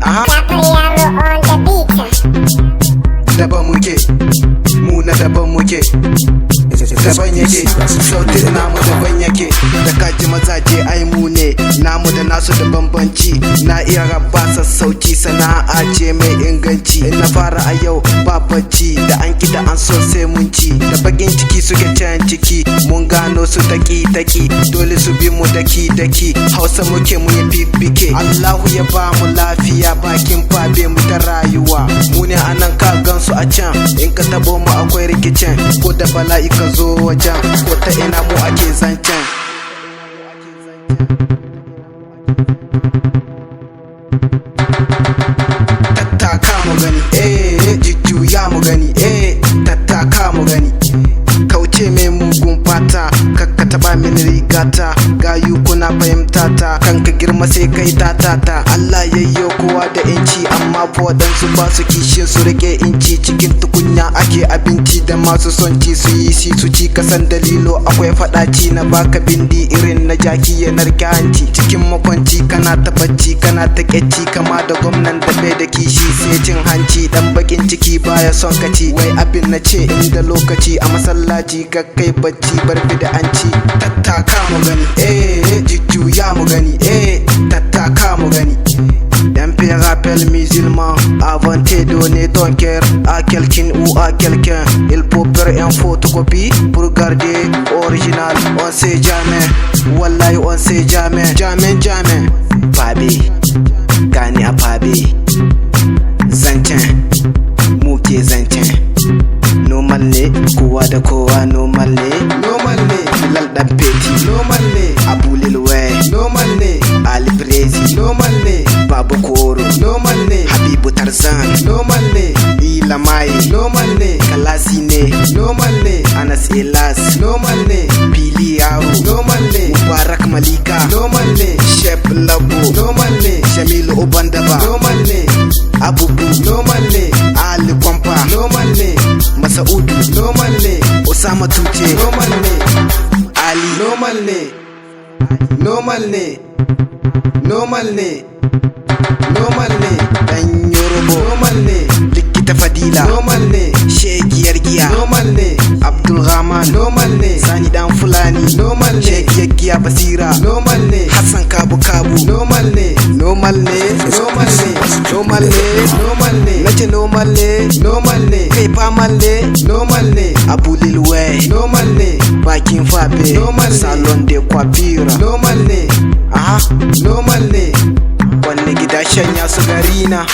Aha. Dapper Yaro on the beat. Daban muke, mu na daban muke, daban yake, sautin namu daban yake. Da kaji mazaje, ai mu ne, namu da nasu da bambanci. Na iya rabba sassauci, sana'a ce mai inganci. In na fara a yau ba bacci, da an ki da an so sai mun ci. Da bakin ciki suke can ciki, mun gano su taki taki, dole su bi mu daki daki. Hausa muke, mu yi fiffike. Allahu ya ba mu lafiya, bakin fabe mu ta rayuwa. Mu ne anan, ka gansu a can. In ka tabo mu akwai rikicin, ko da bala'i ka zo wajen, ko ta ina mu ake zancen. Tattaka mu gani, eh, jujjuya mu gani, eh, tattaka mu gani. Kauce mai mugun fata, kakka taba mini rigata. Gayu kuna fahimta ta, kanka girma sai kai tatata. Allah yayyo kowa da inci, amma fa waɗansu ba su kishin su rike inci. Cikin tukunya ake abinci, da masu son ci su yi si su ci. Kasan dalilo akwai faɗaci, na baka bindi irin na jaki ya narke hanci. Cikin makwanci kana ta bacci, kana ta kyacci, kama da gwamnan da bai da kishi sai cin hanci. Dan bakin ciki baya son kaci. Wai abin na ce, inda lokaci a masallaci ka kai bacci, bar da an ci. Tattaka mu gani, eh, jujjuya mu gani, eh, tattaka mu gani. Un peu rappel musulman, avant de donner ton cœur à quelqu'un ou à quelqu'un, il faut faire une photocopie pour garder original. On sait jamais, wallahi on sait jamais, jamais jamais. Fabe, gani a fabe, zancen, muke zancen. Normal ne, kowa da kowa normal ne. Normal ne, Bilal dan Peti. Normal ne, Abu Lilwai. Normal ne, Ali Brezi. Normal ne, Babu Koro. Normal ne, Habibu Tarzan. Normal ne, Ilamai. Normal ne, Kalasi ne. Normal ne, Anas Elas. Normal ne, Fili Yaro. Normal ne, Mubarak Malika. Normal ne, Shef Labo. Normal ne, Jamilu Ubandaba. Normal ne, Abubu. Normal ne, Ali Kwamfa. Normal ne, Masa'udu. Normal ne, Osama Tuce. Normal ne, Ali. Normal ne, normal ne, normal ne, normal ne, Dan Yorubo. Normal ne, Likita Fadila. Normal ne, Shegiyar Giya. Normal ne, Abdulrahman. Normal ne, Sani Dan Fulani. Normal ne, Shegiyar Giya Basira. Normal ne, Hassan Kabu Kabu. Normal ne, normal ne, normal ne, normal ne, normal ne. Nace normal ne, normal ne, kai famal ne, normal ne, Abu Lilwai. Normal ne, bakin fabe. Normal ne, salon de coiffure. Normal ne, aha, normal ne. Wanne gida shanya su gari na.